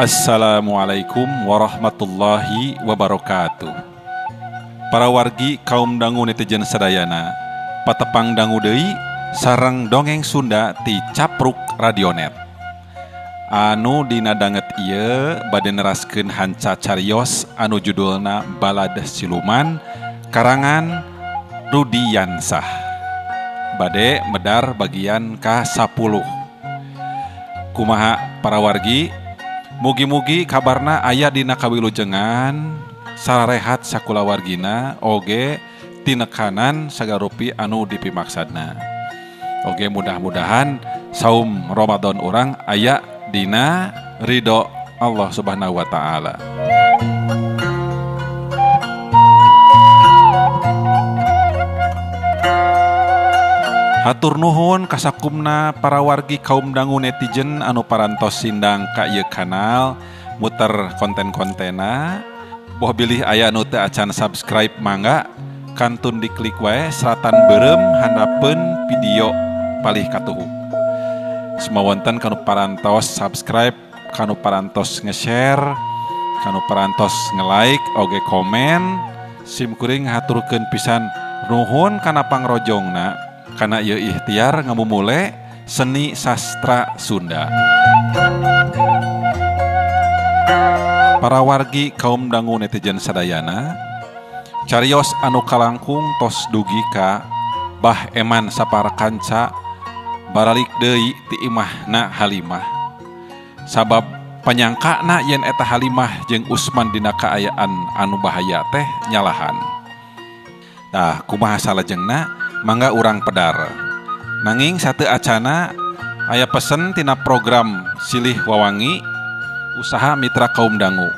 Assalamualaikum warahmatullahi wabarakatuh. Para wargi kaum dangu netizen sadayana, patepang dangu deui sareng dongeng Sunda ti Capruk Radionet. Anu dina danget ieu bade neraskeun hanca carios anu judulna Balad Siluman karangan Rudi Yansah. Bade medar bagian ka-10. Kumaha para wargi? Mugi-mugi kabarna aya dina kawilujengan, sararehat sakulawargina, oge tinekanan sagarupi anu dipimaksadna. Oge mudah-mudahan saum Ramadan urang aya dina ridho Allah Subhanahu wa taala. Hatur nuhun kasakumna para wargi kaum dangu netizen anu parantos sindang ka ieu kanal muter konten-kontena. Boh bilih aya nu teu acan subscribe mangga kantun diklik wae seratan beureum handapeun video palih katuhu. Semua wonten kanu parantos subscribe, kanu parantos nge-share, kanu parantos nge-like oge komen. Sim kuring haturkeun pisan nuhun kana pangrojongna. Kana ieu ikhtiar ngamumule seni sastra Sunda. Para wargi kaum dangu netizen sadayana, carios anu kalangkung tos dugi ka Bah Eman sapara kanca baralik deui ti imahna Halimah. Sabab panyangkana yen eta Halimah jeung Usman dina kaayaan anu bahaya teh nyalahan. Tah kumaha salajengna? Mangga urang pedar. Nanging satu acana aya pesen tina program Silih Wawangi usaha mitra kaum dangu.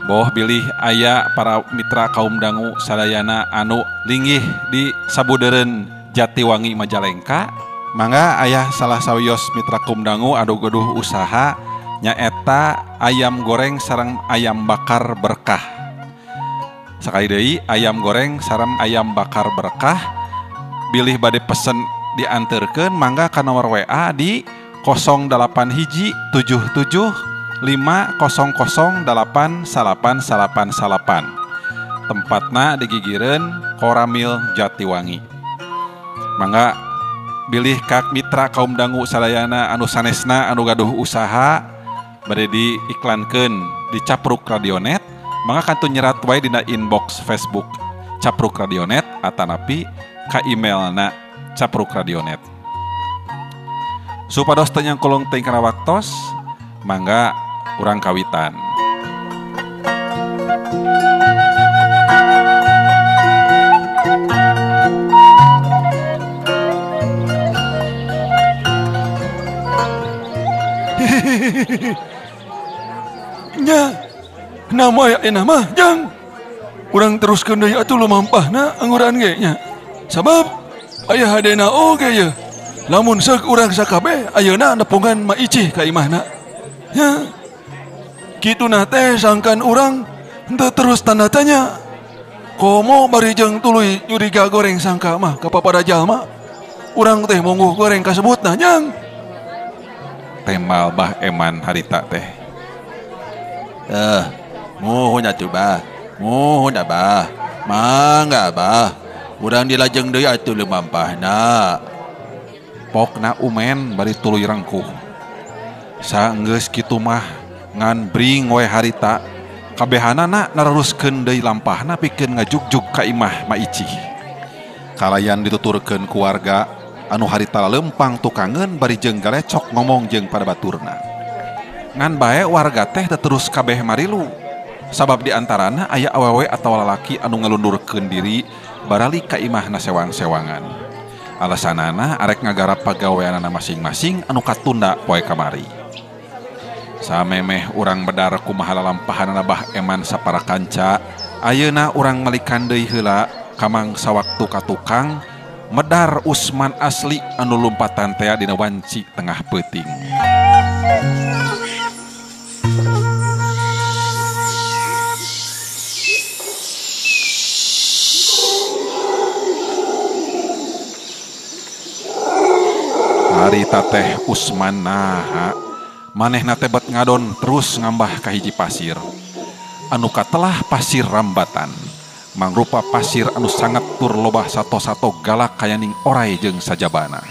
Boh bilih aya para mitra kaum dangu sadayana anu linggih di sabudeureun Jatiwangi Majalengka, mangga aya salah sawios mitra kaum dangu anu gaduh usaha nyaeta ayam goreng sareng ayam bakar berkah. Sakali deui ayam goreng sareng ayam bakar berkah, bilih bade pesen dianterkeun mangga ka nomor WA di 08 1 77 500 8 9 9 9. Tempatna di Gigireun Koramil Jatiwangi. Mangga bilih ka mitra kaum dangu sadayana anu sanesna anu gaduh usaha bade diiklankeun di Capruk Radionet, mangga kantun nyerat wae dina inbox Facebook Capruk Radionet atanapi ka emailna Capruk Radionet. Supados teu nyangkulung teuing kana waktos, mangga urang kawitan. Nya, nama ya nama jang. Urang teruskeun deui atuh lumampahna angguran ge nya. Sabab aya hadena oge ye. Lamun seuk urang sakabeh ayeuna nepungan ma icih ka imahna. Nya. Kituna teh sangkan urang henteu terus tanda tanya. Komo bari jeung tuluy nyuriga goreng sangka mah ka papada jalma. Urang teh monggo goreng kasebutna jang. Temal Bah Eman harita teh. Muhun atuh bah, muhun abah, mangga abah, urang dilajeng deui atuh lumampahna. Pokna umen bari tuluy rengkuh. Saenggeus kitu mah ngan bring we harita, kabehanana nararuskeun deui lampahna pikeun ngajugjug ka imah Ma Icih. Kalayan dituturkeun ku warga anu harita lempang tukangeun bari jeung galecok ngomong jeung pada baturna. Ngan bae warga teh terus kabeh marilu. Sabab di antarana aya awewe atawa lalaki anu ngalundurkeun diri baralik ka imahna sewang-sewangan. Alasanana arek ngagarap pagaweanana masing-masing anu katunda poe kamari. Samemeh urang medar kumaha lalampahanana Bah Eman sapara kanca, ayeuna urang malikan deui heula kamang sawaktu ka tukang medar Usman asli anu lumpatan tea dina wanci tengah peuting. Harita teh Usman naha Manehna teh bet ngadon terus ngambah ka hiji pasir. Anu katelah pasir rambatan. Mangrupa pasir anu sangat tur lobah sato-sato galak kayaning orai jeung sajabana.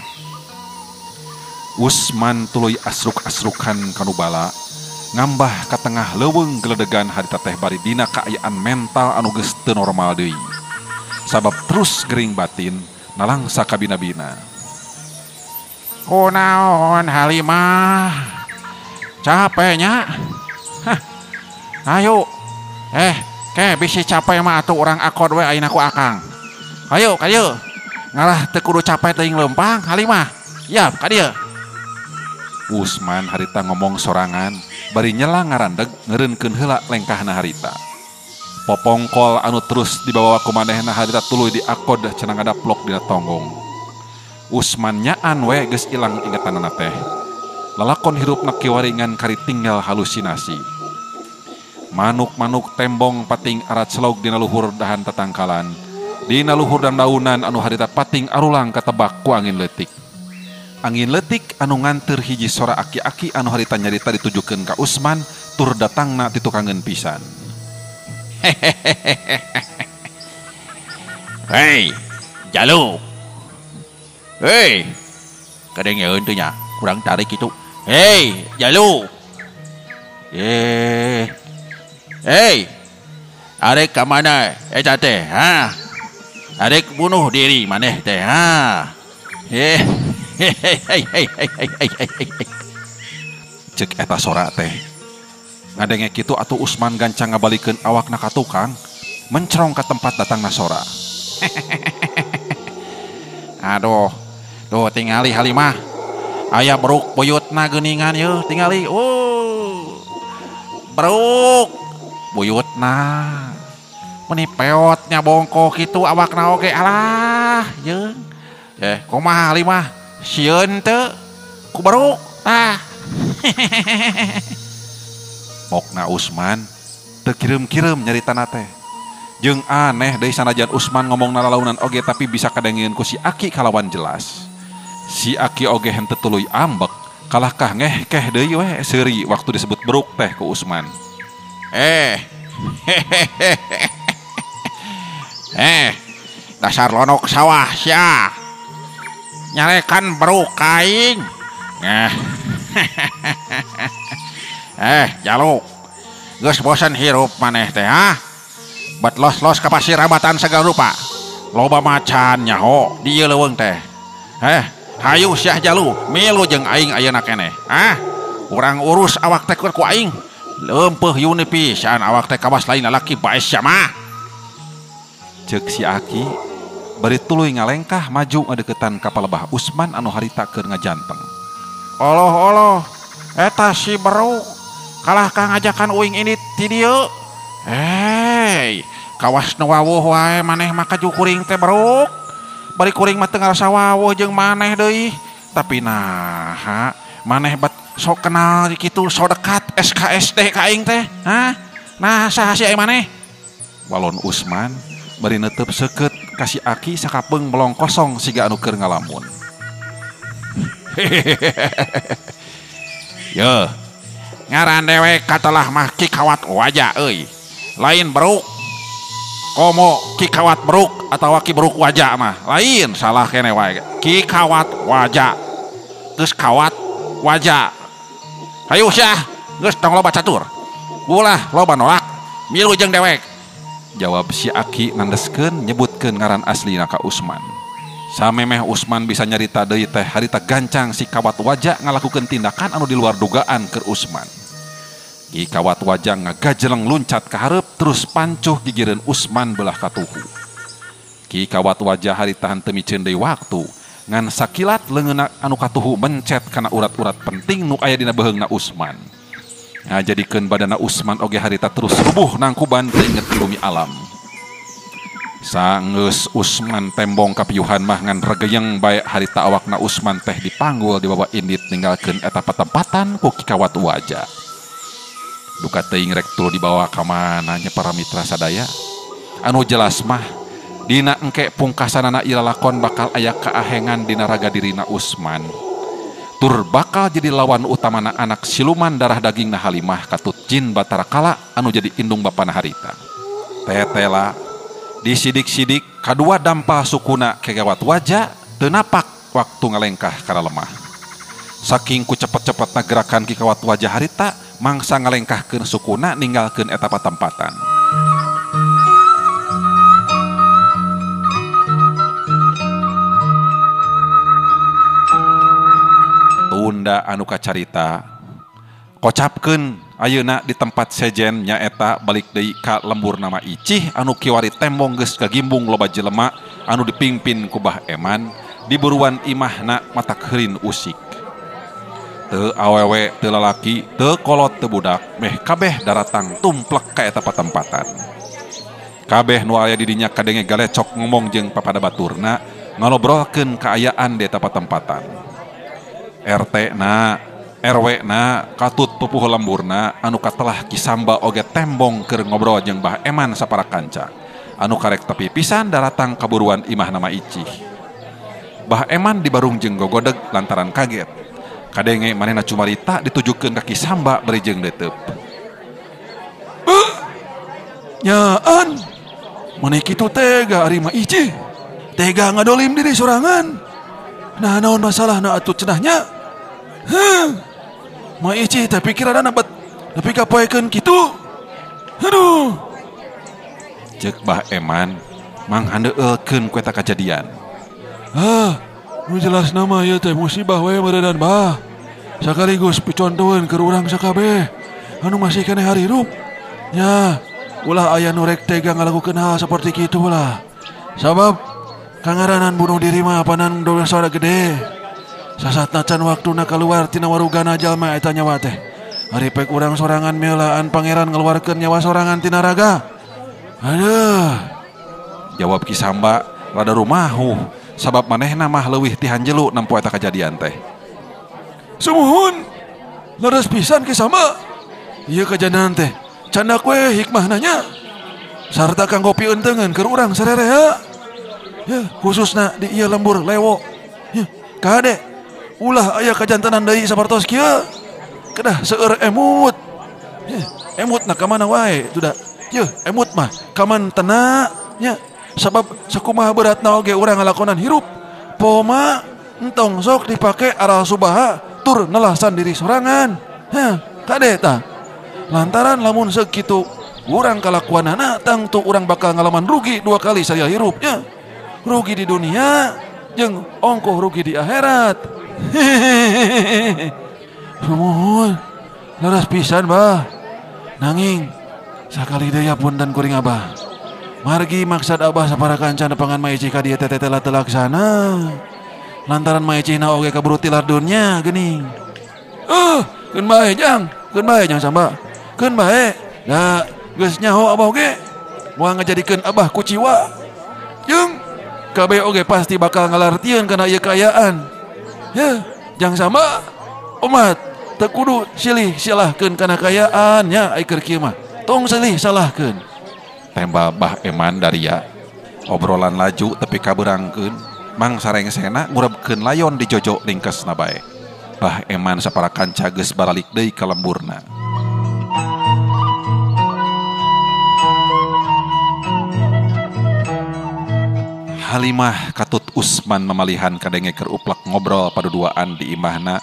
Usman tuluy asruk-asrukan kanu bala ngambah ka tengah leuweung geledegan harita teh bari dina kaayaan mental anu geus teu normal deui. Sabab terus gering batin nalangsa kabina-bina. Kunaon Halimah? Capeknya? Hah. Ayo. Ke bisi capek mah atuh urang akod we ayeuna ku akang. Ayo ka dieu. Ngalah teu kudu capek teuing leumpang Halimah. Yap ka dieu. Usman harita ngomong sorangan bari nyela ngarandeg ngeureunkeun heula lengkahna harita. Popongkol anu terus dibawa ku manehna harita tuluy diakod cenah ngadaplok dina tonggong. Usman nyaan we geus ilang ingetanana teh. Lalakon hirupna kiwaringan kari tinggal halusinasi. Manuk-manuk tembong pating arat selog dina luhur dahan tatangkalan. Dina luhur dan daunan anu harita pating arulang katebak ku angin leutik. Angin leutik anu nganteur hiji sora aki-aki anu harita nyarita ditujukeun ka Usman tur datangna titukangeun pisan. Hei, jalu. Hei, kadengeun teu nya, kurang tarik kitu. Hei, jalu. Hei, arek ka mana eta teh, ha? Arek bunuh diri maneh teh, ha? Cek eta sora teh. Ngadenge kitu atuh Usman gancang ngabalikeun awakna ka tukang, mencerong ka tempat datangna sora. Aduh, tuh tingali Halimah. Aya beruk buyutna geuningan yeuh, tingali. Oh. Beruk buyutna. Meni peotnya bongkok kitu awakna oge alah jeung. Kumaha Halimah? Sieun teu ku beruk tah. Mokna Usman teu kireum-kireum nyaritana teh. Jeung aneh deui sanajan Usman ngomong nalalaunan oge tapi bisa kadengeun ku si Aki kalawan jelas. Si Aki oge henteu tuluy ambek, kalahkah ngehkeh deui we seuri waktu disebut beruk teh ku Usman. Dasar lonok sawah sia. Nyarekan beruk kaing. Jaluk. Geus bosan hirup maneh teh, ha? Bet los-los ka pasir rabatan segala rupa. Loba macan nyaho di ieu leuweung teh. Hayu sia jalu, milu jeung aing ayeuna keneh. Ah, urang urus awak teh ku aing. Leumpeuh yuni pisan awak teh kawas lain lalaki bae sia mah. Ceuk si Aki bari tuluy ngalengkah maju ngadeukeutan ka palebah Usman anu harita keur ngajanteng. Oloh-oloh, eta si beruk kalahkah ngajakan uing ini ti dieu. Hei, kawas nu wawuh wae maneh mah kaju kuring teh beruk. Bari kuring mah teu ngarasa wawuh jeung maneh deui. Tapi naha maneh bet sok kenal kitu sok dekat SKSD ka aing teh. Hah? Nah saha si aing maneh? Walon Usman bari netep seukeut ka si Aki sakapeung melong kosong siga anu keur ngalamun. Yeuh, ngaran dewek katelah mah Ki Kawat Waja euy. Lain beruk. Komo Ki Kawat beruk atawa Ki Beruk Waja mah. Lain salah kene wae. Ki Kawat Waja. Geus kawat waja. Hayu sia, geus tong loba catur. Ulah loba nolak, milu jeung dewek. Jawab si Aki nandeskeun nyebutkeun ngaran aslina ka Usman. Samemeh Usman bisa nyarita deui teh harita gancang si Kawat Waja ngalakukeun tindakan anu di luar dugaan keur Usman. Ki Kawat Waja ngagajeleng luncat ka hareup terus pancuh gigireun Usman belah katuhu. Ki Kawat Waja harita henteu miceun deui waktu ngan sakilat leungeunna anu katuhu mencet kana urat-urat penting nu aya dina beuheungna Usman. Ngajadikeun badana Usman oge harita terus rubuh nangkuban teu inget bumi alam. Sanggeus Usman tembong kapiuhan mah ngan regeyeng bae harita awakna Usman teh dipanggul dibawa indit ninggalkeun eta patempatan ku Ki Kawat Waja. Duka teuing rek tuluy dibawa ka mana nya para mitra sadaya. Anu jelas mah dina engke pungkasanana ieu lalakon bakal aya kaahengan dina raga dirina Usman. Tur bakal jadi lawan utamana anak siluman darah dagingna Halimah katut jin Batara Kala anu jadi indung bapana harita. Tetela disidik-sidik kadua dampal sukuna kegawat wajah teu napak waktu ngalengkah kana lemah. Saking ku cepet-cepetna gerakan Ki Kawat Wajah harita mangsa ngalengkahkeun sukuna ninggalkeun eta patempatan. Tunda anu kacarita kocapkeun ayeuna di tempat sejen nyaeta balik deui ka lembur nama Icih anu kiwari tembong geus kagimbung loba jelema anu dipimpin ku Bah Eman di buruan imahna matak heurin usik. Teu awewe teu lalaki teu kolot teu budak meh kabeh daratang tumplek ka eta patempatan. Kabeh nu aya di dinya kadenge galecok ngomong jeung papada baturna ngalobrolkeun kaayaan di eta patempatan. RT na RW na katut pupuh lemburna anu katelah Kisamba oge tembong keur ngobrol jeung Bah Eman sapara kanca anu karek tepi pisan daratang kaburuan imah nama Icih. Bah Eman dibarung jeung gogodeg lantaran kaget kadenge manehna cumarita ditujukeun ka Kisamba bari jeung deuteup. Nyaan maneh kitu tega ari mah Icih tega ngadolim diri sorangan. Nah naon masalahna atuh cenahnya? Heh. Ma Icih teh pikiranna bet nepi ka poekeun kitu. Aduh. Ceuk Bah Eman manghandeulkeun ku eta kajadian. Ah, nu jelas nama ieu teh musibah we meureundan Bah. Sakaligus picontoeun keur urang sakabeh anu masih keneh harirup. Nya, ulah aya nu rek tega ngalakukeun hal saperti kitu lah. Sabab kangaranan bunuh diri mah panan dosa gede. Sasatna can waktuna kaluar tina warugana jalma eta nyawa teh. Ari pek urang sorangan meulaan pangeran ngaluarkeun nyawa sorangan tina raga. Aduh. Jawab Ki Samba rada rumahuh sabab manehna mah leuwih ti hanjelu nempo eta kajadian teh. Sumuhun. Leres pisan Ki Samba. Ieu kajadian teh candak we hikmahna nya. Sarta kanggo pieunteugeun keur urang sarerea. Ya, khususna di ieu lembur lewo. Ya, kade ulah aya kajantenan deui sapertos kieu. Kedah seueur emut. Ya, emut na ka mana wae itu da. Yeuh, emut mah kamantena nya. Sabab sakumaha beratna oge urang ngalakonan hirup. Poma entong sok dipake aral subaha tur nelasan diri sorangan. Heh, kade tah. Lantaran lamun sekitu urang kalakuanana tangtu urang bakal ngalaman rugi dua kali saya hirup nya. Rugi di dunia jeung ongkoh rugi di akhirat. Hehehe. Sumuhun leres pisan Bah. Nanging sakali deui punten kuring Abah. Margi maksad Abah sapara kanca nepangan Ma Icih ka dieu teh teh telaksana. Lantaran Ma Icihna oge kaburu tilar dunya geuning. Keun bae jang, keun bae jang Samba. Keun bae. Da geus nyaho Abah oge moal ngajadikeun Abah kuciwa. Jeung kabeh oge pasti bakal ngalartieun kana ieu kaayaan. Ya, jang sama umat teu kudu silih silahkeun kana kaayaan nya ai keur kieu mah. Tong silih salahkeun. Tembal Bah Eman daria. Obrolan laju tepi kabeurangkeun, mang sarengsena ngurebkeun layon di jojo lingkesna bae. Bah Eman sapara kanca geus baralik deui ka lemburna. Halimah katut Usman mamalihan kadenge keur uplak ngobrol paduduaan di imahna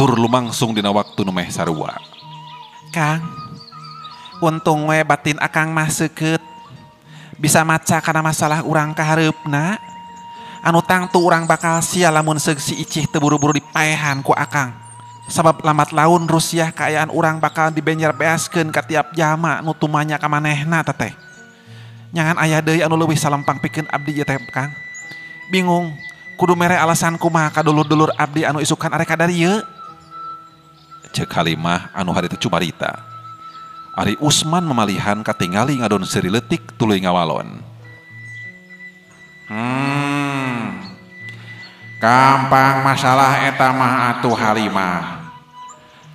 tur lumangsung dina waktu nu meh sarua. Kang, untung we batin akang mah seukeut bisa maca kana masalah urang kahareupna. Anu tangtu urang bakal sia lamun seug si Icih teu buru-buru dipaehan ku akang. Sabab lambat laun rusiah kaayaan urang bakal dibenjer beaskeun ka tiap jalma nu tumanya ka manehna teteh. Nyangan aya deui anu leuwih salempang pikeun abdi ieu teh Kang. Bingung kudu mere alasan kumaha ka dulur-dulur abdi anu isukan arek ka darieu. Ceuk Halimah anu harita cumarita. Ari Usman memalihan katingali ngadon seuri leutik tuluy ngawalon. Gampang masalah eta mah atuh Halimah.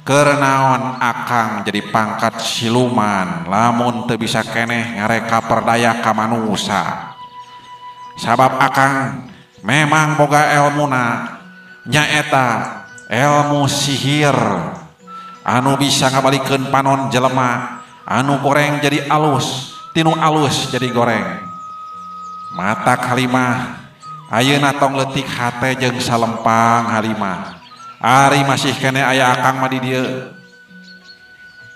Keur naon akang jadi pangkat siluman lamun teu bisa keneh ngareka perdaya ka manusa. Sabab akang memang boga elmuna nyaeta Ilmu sihir anu bisa ngabalikeun panon jelema anu goreng jadi alus, tinu alus jadi goreng. Matak Halimah ayeuna tong leutik hate jeung salempang Halimah. Ari masih kene aya akang mah di dieu.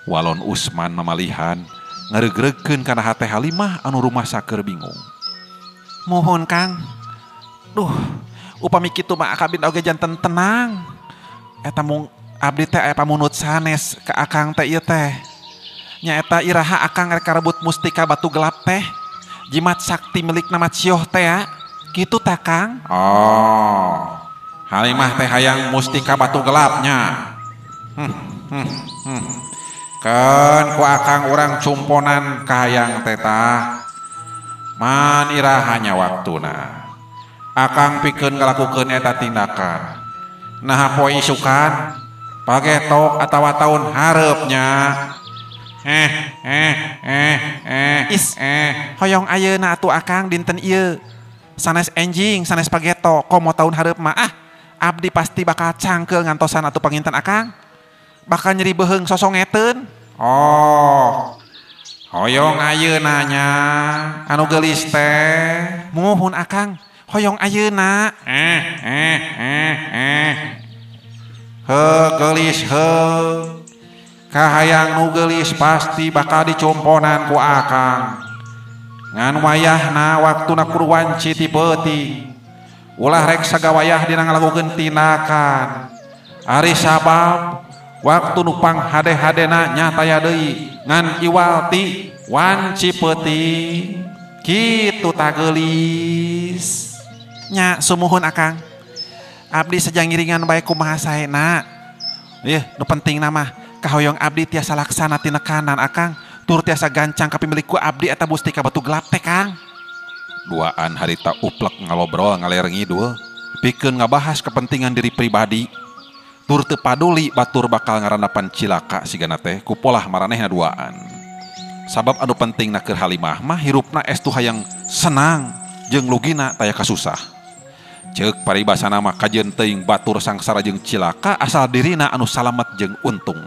Walon Usman mamalihan ngareugreugkeun kana hate Halimah anu rumasa keur bingung. Mohon Kang. Duh, upami kitu mah akabin oge janten tenang. Eta mung abdi teh aya pamunut sanes ka akang teh ieu teh. Nyaeta iraha akang rek karebut mustika batu gelap teh. Jimat sakti milikna Macioh teh ya. Kitu tah Kang? Oh. Halimah teh hayang mustika batu gelapnya. Keun ku akang urang cumponan kahayang teh tah. Man irahanya waktuna. Akang pikeun ngalakukeun eta tindakan. Nah poe isukan pagetok atawa taun hareupnya. Is hoyong ayeuna atuh akang dinten ieu. Sanes enjing, sanes pagetok, komo taun hareup mah ah. Abdi pasti bakal cangkeul ngantosan atuh panginten akang. Bakal nyeri beuheung sosongeteun. Oh. Hoyong ayeuna nya anu geulis teh. Muhun akang, hoyong ayeuna. Heuh geulis heuh. Kahayang nu geulis pasti bakal dicumponan ku akang. Ngan wayahna waktuna kudu wanci ti peuting. Ulah rek sagawayah dina ngalakukeun tindakan. Ari sabab waktu nu panghade-hadena nya taya deui ngan iwal ti wanci peuting. Kitu tah geulis. Nya sumuhun akang. Abdi sejang ngiringan bae kumaha saena. Yeuh nu pentingna mah kahoyong abdi tiasa laksana tinekanan akang, tur tiasa gancang ka pimilik ku abdi eta mustika batu gelap teh Kang. Duaan harita uplek ngalobrol ngaler ngidul, pikeun ngabahas kepentingan diri pribadi. Tur teu paduli batur bakal ngarandapan cilaka sigana teh ku polah maranehna duaan. Sabab anu pentingna keur Halimah mah hirupna estu hayang senang jeung lugina taya kasusah. Ceuk paribasana mah kajeun teuing batur sangsara jeung cilaka asal dirina anu salamet jeung untung.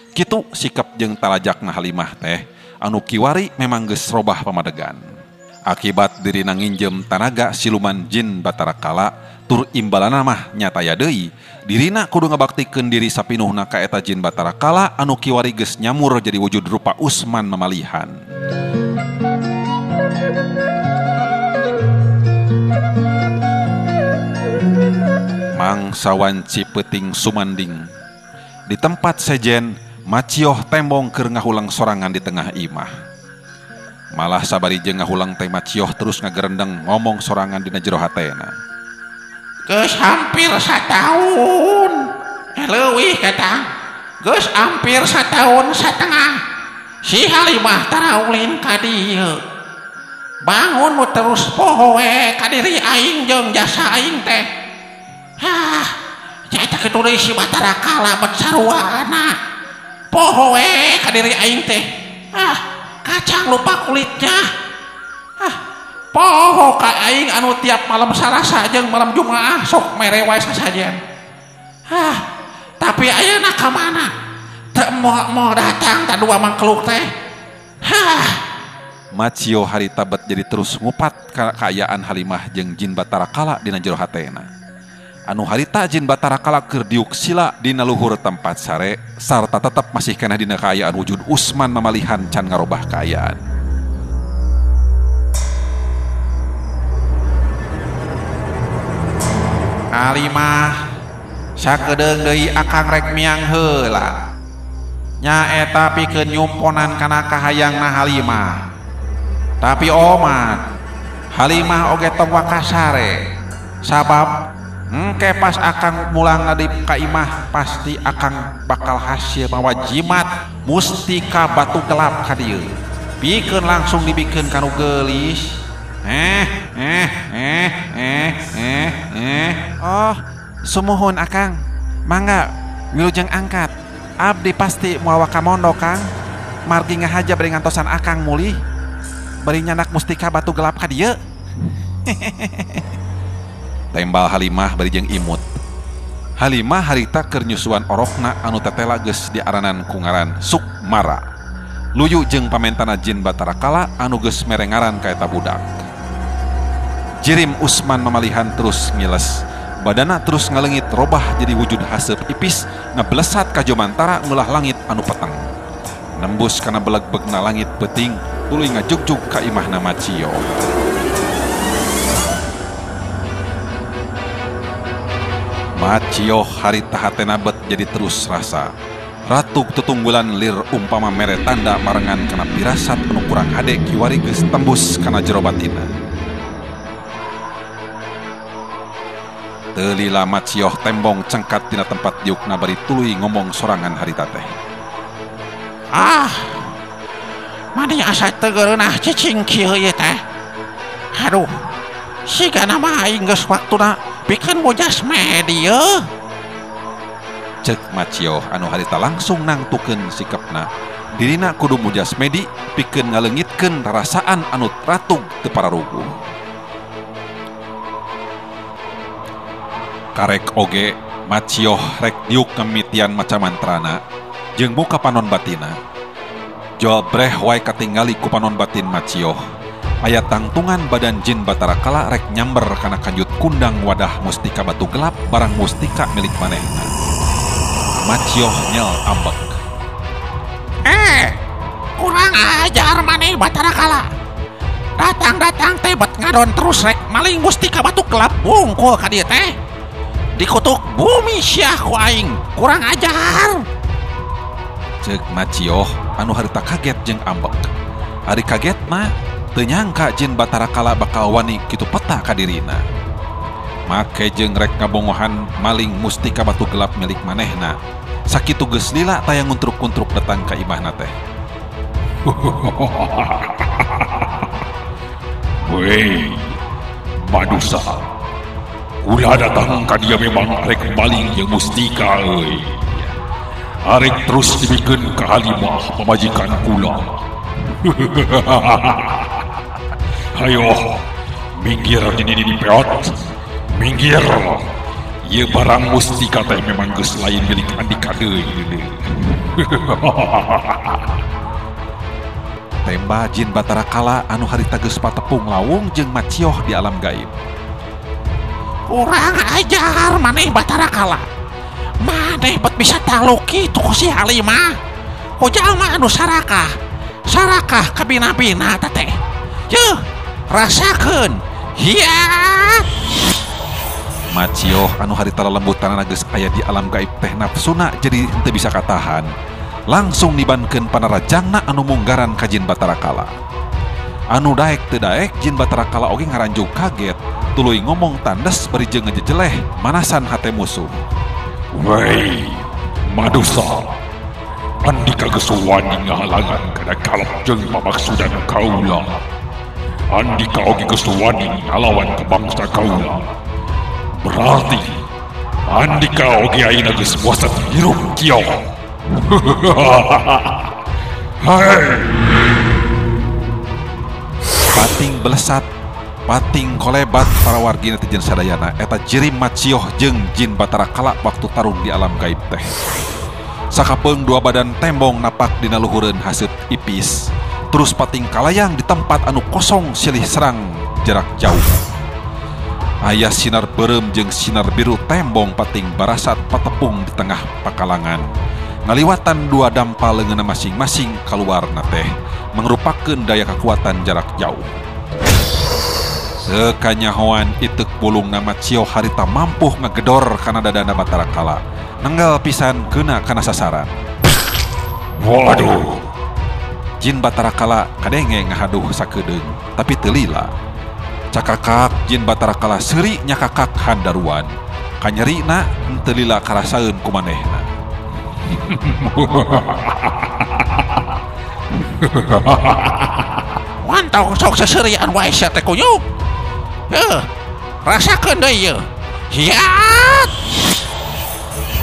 Kitu sikap jeung talajakna Halimah teh anu kiwari memang geus robah pamadegan. Akibat dirina nginjem tanaga siluman jin Batara Kala tur imbalana mah nyataya deui dirina kudu ngabaktikeun diri sapinuhna ka eta jin Batara Kala anu kiwari geus nyamur jadi wujud rupa Usman mamalihan. Mangsa wanci peuting sumanding. Di tempat sejen Macioh tembong keur ngahulang sorangan di tengah imah. Malah sabari jeung ngahulang teh Macioh terus ngagerendeng ngomong sorangan dina jero hatena. Geus hampir satahun. Leuwih katang. Geus hampir satahun satengah. Si Halimah tara ulin ka dieu. Bangun mu terus poho we ka diri aing jeung jasa aing teh. Hah, nyata kitu deui si Batara Kala bet saruana. Poho we ka diri aing teh. Ah, kacang lupa kulitnya. Ah, poho ka aing anu tiap malam Salasa jeung malam Jumaah sok mere wae sasajen. Ah, tapi ayeuna ka mana? Teu moal datang ta dua mangkluk teh. Hah. Macio harita bet jadi terus ngupat kaayaan Halimah jeung jin Batara Kala dina jero hatena. Anu harita jin Batara Kala keur diuk sila dina luhur tempat sare sarta tetep masih keneh dina kaayaan wujud Usman mamalihan can ngarobah kaayaan. Halimah sakedeung deui akang rek miang heula. Nyaeta pikeun nyumponan kana kahayangna Halimah. Tapi omat Halimah oge tong wakasare sabab engke pas akang mulang ngadip ka imah pasti akang bakal hasil mawa jimat mustika batu gelap ka dieu. Pikeun langsung dibikeun ka nu geulis. Oh, sumuhun akang. Mangga wilujeng angkat. Abdi pasti moal waka mondo Kang. Margi ngahaja bari ngantosan akang mulih. Bari nyandak mustika batu gelap ka dieu. Tembal Halimah bari jeung imut. Halimah harita keur nyusuan orokna anu tetela geus diaranan ku ngaran Sukmara. Luyu jeung pamentana Jin Batara Kala anu geus mere ngaran ka eta budak. Jirim Usman mamalihan terus ngiles. Badana terus ngaleungit robah jadi wujud haseup ipis ngablesat ka jomantara ngulah langit anu peteng. Nembus kana beleg-begna langit peuting tuluy ngajugjug ka imahna Macio. Macio harita hatena bet jadi terus rasa. Ratug tetunggulan lir umpama mere tanda marengan kana pirasat anu kurang hade kiwari geus tembus kana jero batina. Teu lila Macioh tembong cengkat dina tempat diukna bari tuluy ngomong sorangan harita teh. Ah, mani asa teu geureunah cicing kieu ieu teh. Aduh, sigana mah aing geus waktuna pikeun bojas medi yeuh. Cek Macioh anu harita langsung nangtukeun sikapna. Dirina kudu mujas medi pikeun ngaleungitkeun rarasaan anu ratug teu pararuguh. Karek oge Macioh rek diuk ngemitian maca mantrana jeung muka panon batina. Jolbreh wae katingali ku panon batin Macioh. Aya tangtungan badan Jin Batara Kala rek nyamber kana kanjut kundang wadah mustika batu gelap barang mustika milik manehna. Macioh nyel ambek. Kurang ajar maneh Batara Kala. Datang-datang teh bet ngadon terus rek maling mustika batu gelap bungkul ka dieu teh. Dikutuk bumi syah ku aing, kurang ajar. Cek Macioh anu harita kaget jeung ambek. Ari kaget mah teu nyangka Jin Batara Kala bakal wani kitu peta ka dirina. Make jeung rek ngabongohan maling mustika batu gelap milik manehna. Sakitu geus lila taya nguntruk-kuntruk datang ka imahna teh. Wei, manusa. Kula datang ka dia memang arek maling jeung mustika euy. Arek terus dibikeun ka Halimah pamajikan kula. Hayo, minggir di peot. Minggir. Ieu barang mustika teh memang geus lain milik andika deui. Temba Jin Batara Kala anu harita geus patepung lawung jeung Macioh di alam gaib. Kurang ajar maneh Batara Kala. Maneh bet bisa taluk kitu ku si Halimah. Ku jalma anu sarakah. Sarakah kabina-bina teh. Yeuh, rasakeun. Hiat. Macioh anu harita lelembutanana geus aya di alam gaib teh nafsuna jadi henteu bisa katahan. Langsung nibankeun panarajangna anu munggaran ka Jin Batara Kala. Anu daek teu daek Jin Batara Kala oge ngaranjug kaget, tuluy ngomong tandes bari jeung ngejejeleh manasan hate musuh. Wei, madusa. Andika geus wani ngahalangan kana kalap jeung pamaksudan kaula. Andika oge geus wani ngalawan ka bangsa kaula. Berarti andika oge ayeuna geus bosan hirup kieu. Hai. Pating belesat, pating kolebat para wargi netizen sadayana eta jirim Macioh jeung Jin Batara Kala waktu tarung di alam gaib teh. Sakapeung dua badan tembong napak dina luhureun haseup ipis, terus pating kalayang di tempat anu kosong silih serang jarak jauh. Aya sinar beureum jeung sinar biru tembong pating barasat patepung di tengah pakalangan. Ngaliwatan dua dampal leungeunna masing-masing kaluarna teh mangrupakeun daya kekuatan jarak jauh. Sekanyahoan iteuk bulungna Macioh harita mampuh ngagedor kana dadana Batara Kala. Nenggal pisan keuna kana sasaran. Waduh. Jin Batara Kala kadenge ngahaduh sakedeung tapi teu lila. Cakakak Jin Batara Kala seuri nyakakak handaruan. Kanyerina henteu lila karasaeun ku manehna. Wantau sok seserian wae sia teh kunyuk. Heuh, rasakeun deui ieu. Hiat.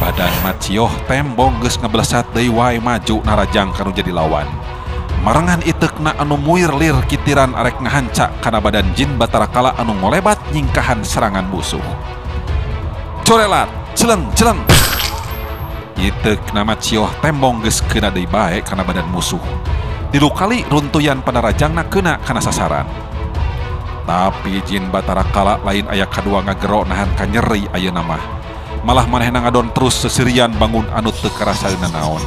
Badan Macioh tembong geus ngeblesat deui wae maju narajang kanu jadi lawan. Marengan iteukna anu muir lir kitiran arek ngahanca kana badan Jin Batara Kala anu ngolebat nyingkahan serangan musuh. Corelat, Celeng celeng. Ieu nama cioh tembong geus keuna deui bae kana badan musuh. Tilu kali runtuyan panarajangna keuna kana sasaran. Tapi Jin Batara Kala lain aya kadua ngagero nahan kanyeri ayeuna mah. Malah manehna ngadon terus seserian bangun anu teu karasa naon.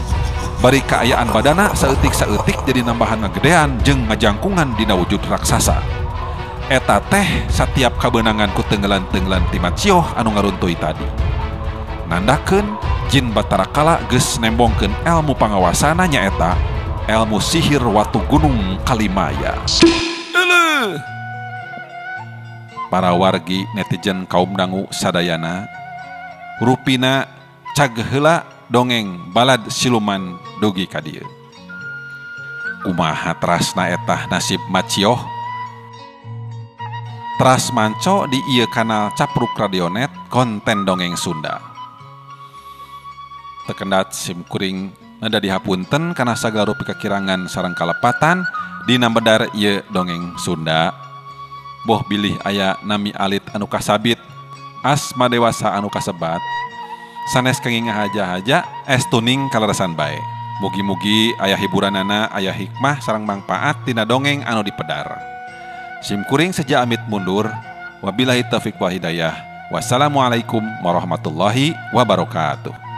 Bari kaayaan badana saeutik-saeutik jadi nambahan ngagedean jeung ngajangkungan dina wujud raksasa. Eta teh satiap kabeunangan ku tenggelan-tenggelan ti macioh anu ngaruntuy tadi. Nandakeun Jin Batara Kala geus nembongkeun elmu pangawasana nyaeta elmu sihir watu gunung Kalimaya. Eleuh. Para wargi netizen kaum dangu sadayana, rupina cag heula dongeng balad siluman dugi ka dieu. Kumaha terasna etah nasib macioh? Teras manco di ieu kanal Capruk Radionet konten dongeng Sunda. Tekendat sim kuring nada dihapunten kana sagala rupi kakirangan sareng kalepatan dina bedar ieu dongeng Sunda. Boh bilih aya nami alit anu kasabit, asma dewasa anu kasebat, sanes kenging ngahaja-haja es tuning kaleresan bae. Mugi-mugi aya hiburanana, aya hikmah sareng mangpaat tina dongeng anu dipedar. Sim kuring seja amit mundur. Wabillahi taufik wal hidayah. Wassalamualaikum warahmatullahi wabarakatuh.